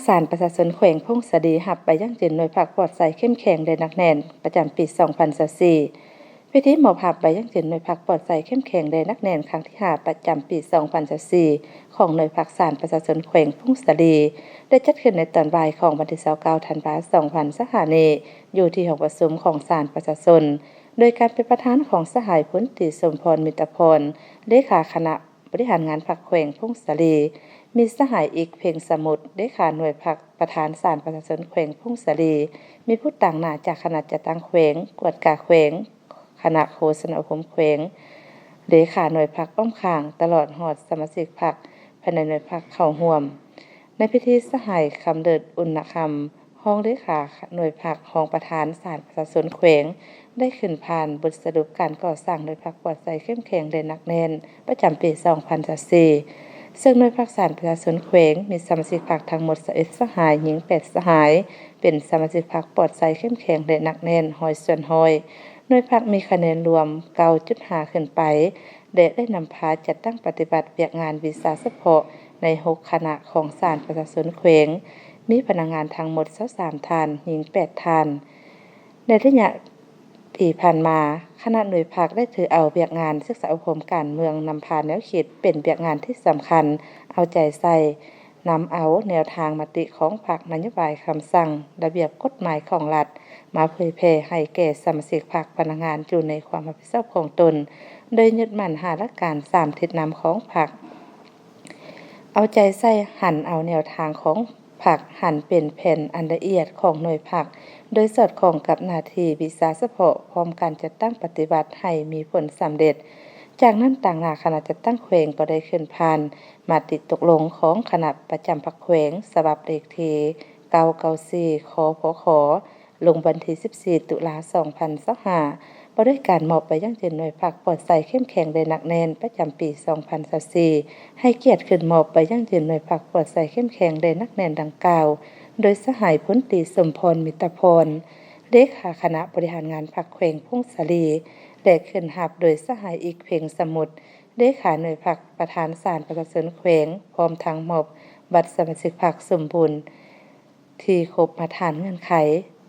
ສານປະຊາຊົນແຂວງຜົ້ງສາລີ ຮັບໃບຢັ້ງຢືນໜ່ວຍພັກປອດໃສເຂັ້ມແຂງ ແລະ ໜັກແໜ້ນ ປະຈຳປີສອງພັນຊາວສີ່. ພິທີມອບຮັບໃບຢັ້ງຢືນໜ່ວຍພັກປອດໃສເຂັ້ມແຂງ ແລະ ໜັກແໜ້ນ ຄັ້ງທີຫ້າ ປະຈຳປີສອງພັນຊາວສີ່ ຂອງໜ່ວຍພັກສານປະຊາຊົນແຂວງຜົ້ງສາລີ ໄດ້ຈັດຂຶ້ນໃນຕອນບ່າຍຂອງວັນທີຊາວເກົ້າ ທັນວາ ສອງພັນຊາວຫ້ານີ້ ຢູ່ທີ່ຫ້ອງປະຊຸມຂອງສານປະຊາຊົນ ໂດຍການເປັນປະທານຂອງສະຫາຍ ພົນຕີ ສົມພອນ ມິດຕະພອນ ເລຂາຄະນະ ບໍລິຫານງານພັກແຂວງຜົ້ງສາລີ, ມີສະຫາຍ ອິກ ເພັງສະໝຸດ ເລຂາໜ່ວຍພັກ ປະທານສານປະຊາຊົນແຂວງຜົ້ງສາລີ, ມີຜູ້ຕາງໜ້າຈາກຄະນະຈັດຕັ້ງແຂວງ, ກວດກາແຂວງ, ຄະນະໂຄສະນາອົບຮົມແຂວງ, ເລຂາໜ່ວຍພັກອ້ອມຂ້າງ, ຕະຫຼອດຮອດສະມາຊິກພັກພາຍໃນໜ່ວຍພັກເຂົ້າຮ່ວມ. ໃນພິທີ ສະຫາຍ ຄຳເລີດ ອຸນນະຄຳ ຮອງເລຂາໜ່ວຍພັກ, ຮອງປະທານສານປະຊາຊົນແຂວງ ໄດ້ຂຶ້ນຜ່ານບົດສະຫຼຸບການກໍ່ສ້າງໜ່ວຍພັກປອດໃສເຂັ້ມແຂງ ແລະ ໜັກແໜ້ນ ປະຈຳປີສອງພັນຊາວສີ່ ເຊິ່ງໜ່ວຍພັກສານປະຊາຊົນແຂວງ ມີສະມາຊິກພັກທັງໝົດຊາວເອັດສະຫາຍ, ຍິງແປດສະຫາຍ, ເປັນສະມາຊິກພັກປອດໃສເຂັ້ມແຂງ ແລະ ໜັກແໜ້ນຮ້ອຍສ່ວນຮ້ອຍ. ໜ່ວຍພັກມີຄະແນນລວມເກົ້າຈຸດຫ້າຂຶ້ນໄປ ແລະ ໄດ້ນຳພາຈັດຕັ້ງປະຕິບັດວຽກງານວິຊາສະເພາະໃນຫົກຄະນະຂອງສານປະຊາຊົນແຂວງ, ມີພະນັກງານທັງໝົດຊາວສາມທ່ານ, ຍິງແປດທ່ານ. ໃນໄລຍະທີ່ຜ່ານມາ, ຄະນະໜ່ວຍພັກໄດ້ຖືເອົາວຽກງານສຶກສາອົບຮົມການເມືອງນຳພາແນວຄິດເປັນວຽກງານທີ່ສຳຄັນ, ເອົາໃຈໃສ່ ນຳເອົາແນວທາງມະຕິຂອງພັກ, ນະໂຍບາຍ, ຄຳສັ່ງ, ລະບຽບກົດໝາຍຂອງລັດ ມາເຜີຍແຜ່ໃຫ້ແກ່ສະມາຊິກພັກ, ພະນັກງານຢູ່ໃນຄວາມຮັບຜິດຊອບຂອງຕົນ, ໂດຍຍຶດໝັ້ນຫ້າຫຼັກການ, ສາມທິດນຳຂອງພັກ, ເອົາໃຈໃສ່ຫັນເອົາແນວທາງຂອງພັກຫັນເປັນແຜນອັນລະອຽດຂອງໜ່ວຍພັກ, ໂດຍສອດຄ່ອງກັບໜ້າທີ່ວິຊາສະເພາະ, ພ້ອມການຈັດຕັ້ງປະຕິບັດໃຫ້ມີຜົນສຳເລັດ. ຈາກນັ້ນ, ຕາງໜ້າຄະນະຈັດຕັ້ງແຂວງກໍໄດ້ຂຶ້ນຜ່ານ ມະຕິຕົກລົງຂອງຄະນະປະຈຳພັກແຂວງ ສະບັບເລກທີເກົ້າເກົ້າສີ່ ຄພຂ ລົງວັນທີສິບສີ່ ຕຸລາ ສອງພັນຊາວຫ້າ ວ່າດ້ວຍການມອບໃບຢັ້ງຢືນໜ່ວຍພັກປອດໃສເຂັ້ມແຂງ ແລະ ໜັກແໜ້ນ ປະຈຳປີສອງພັນຊາວສີ່ ໃຫ້ກຽດຂຶ້ນມອບໃບຢັ້ງຢືນໜ່ວຍພັກປອດໃສເຂັ້ມແຂງ ແລະ ໜັກແໜ້ນດັ່ງກ່າວ ໂດຍສະຫາຍ ພົນຕີ ສົມພອນ ມິດຕະພອນ ເລຂາຄະນະບໍລິຫານງານພັກແຂວງຜົ້ງສາລີ ແລະ ຂຶ້ນຮັບໂດຍສະຫາຍ ອິກ ເພັງສະໝຸດ ເລຂາໜ່ວຍພັກ ປະທານສານປະຊາຊົນແຂວງ ພ້ອມທັງມອບບັດສະມາຊິກພັກສົມບູນທີ່ຄົບມາດຕະຖານເງື່ອນໄຂ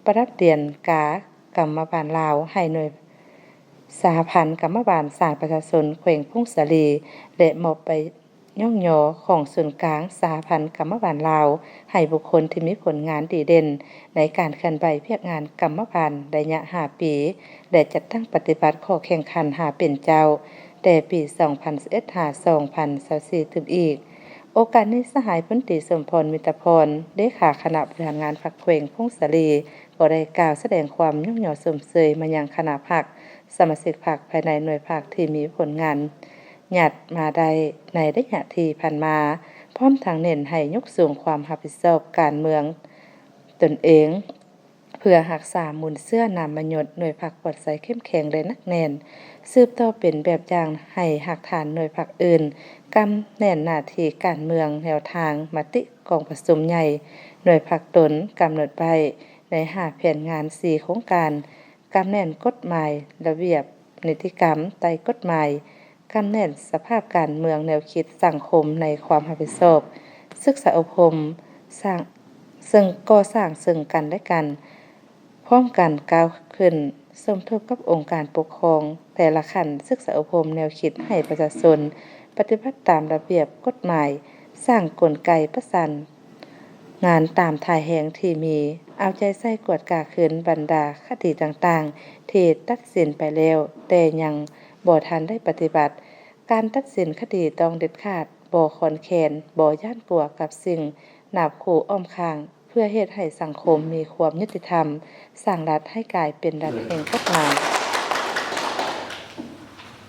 ປະດັບຫຼຽນກາກຳມະບານລາວ ໃຫ້ໜ່ວຍສະຫະພັນກຳມະບານສານປະຊາຊົນແຂວງຜົ້ງສາລີ ແລະ ມອບໃບຍ້ອງຍໍຂອງສູນກາງສະຫະພັນກຳມະບານລາວ ໃຫ້ບຸກຄົນທີ່ມີຜົນງານດີເດັ່ນໃນການເຄື່ອນໄຫວວຽກງານກຳມະບານໄລຍະຫ້າປີ ແລະ ຈັດຕັ້ງປະຕິບັດຂໍ້ແຂ່ງຂັນຫາເປັນເຈົ້າ ແຕ່ປີສອງພັນຊາວເອັດຫາສອງພັນຊາວສີ່ຕື່ມອີກ. ໂອກາດນີ້ ສະຫາຍ ພົນຕີ ສົມພອນ ມິດຕະພອນ ເລຂາຄະນະບໍລິຫານງານພັກແຂວງຜົ້ງສາລີ ກໍໄດ້ກ່າວສະແດງຄວາມຍ້ອງຍໍຊົມເຊີຍມາຍັງຄະນະພັກ, ສະມາຊິກພັກພາຍໃນໜ່ວຍພັກທີ່ມີຜົນງານຫຍາດມາໄດ້ໃນໄລຍະທີ່ຜ່ານມາ, ພ້ອມທັງເນັ້ນໃຫ້ຍົກສູງຄວາມຮັບຜິດຊອບການເມືອງຕົນເອງ ເພື່ອຮັກສາມູນເຊື້ອນາມມະຍົດໜ່ວຍພັກປອດໃສເຂັ້ມແຂງ ແລະ ໜັກແໜ້ນ, ສືບຕໍ່ເປັນແບບຢ່າງໃຫ້ຮາກຖານໜ່ວຍພັກອື່ນ, ກຳແໜ້ນໜ້າທີ່ການເມືອງ, ແນວທາງມະຕິກອງປະຊຸມໃຫຍ່ໜ່ວຍພັກຕົນ, ກຳນົດໄວ້ໃນຫ້າແຜນງານ ສີ່ໂຄງການ, ກຳແໜ້ນກົດໝາຍ, ລະບຽບ, ນິຕິກຳ, ໄຕກົດໝາຍ, ກຳແໜ້ນສະພາບການເມືອງ, ແນວຄິດສັງຄົມໃນຄວາມຮັບຜິດຊອບ, ສຶກສາອົບຮົມ, ສ້າງ ເຊິ່ງກໍ່ສ້າງເຊິ່ງກັນ ແລະ ກັນ, ພ້ອມກັນກ້າວຂຶ້ນສົມທົບກັບອົງການປົກຄອງແຕ່ລະຂັ້ນ, ສຶກສາອົບຮົມແນວຄິດໃຫ້ປະຊາຊົນປະຕິບັດຕາມລະບຽບກົດໝາຍ, ສ້າງກົນໄກປະສານງານຕາມທ່າແຮງທີ່ມີ, ເອົາໃຈໃສ່ກວດກາຄືນບັນດາຄະດີຕ່າງໆ ທີ່ຕັດສິນໄປແລ້ວ ແຕ່ຍັງບໍ່ທັນໄດ້ປະຕິບັດ. ການຕັດສິນຄະດີຕ້ອງເດັດຂາດ, ບໍ່ຄອນແຄນ, ບໍ່ຢ້ານກົວກັບສິ່ງໜາບຂູ່ອ້ອມຂ້າງ, ເພື່ອເຮັດໃຫ້ສັງຄົມມີຄວາມຍຸຕິທຳ, ສ້າງລັດໃຫ້ກາຍເປັນລັດແຫ່ງກົດໝາຍ.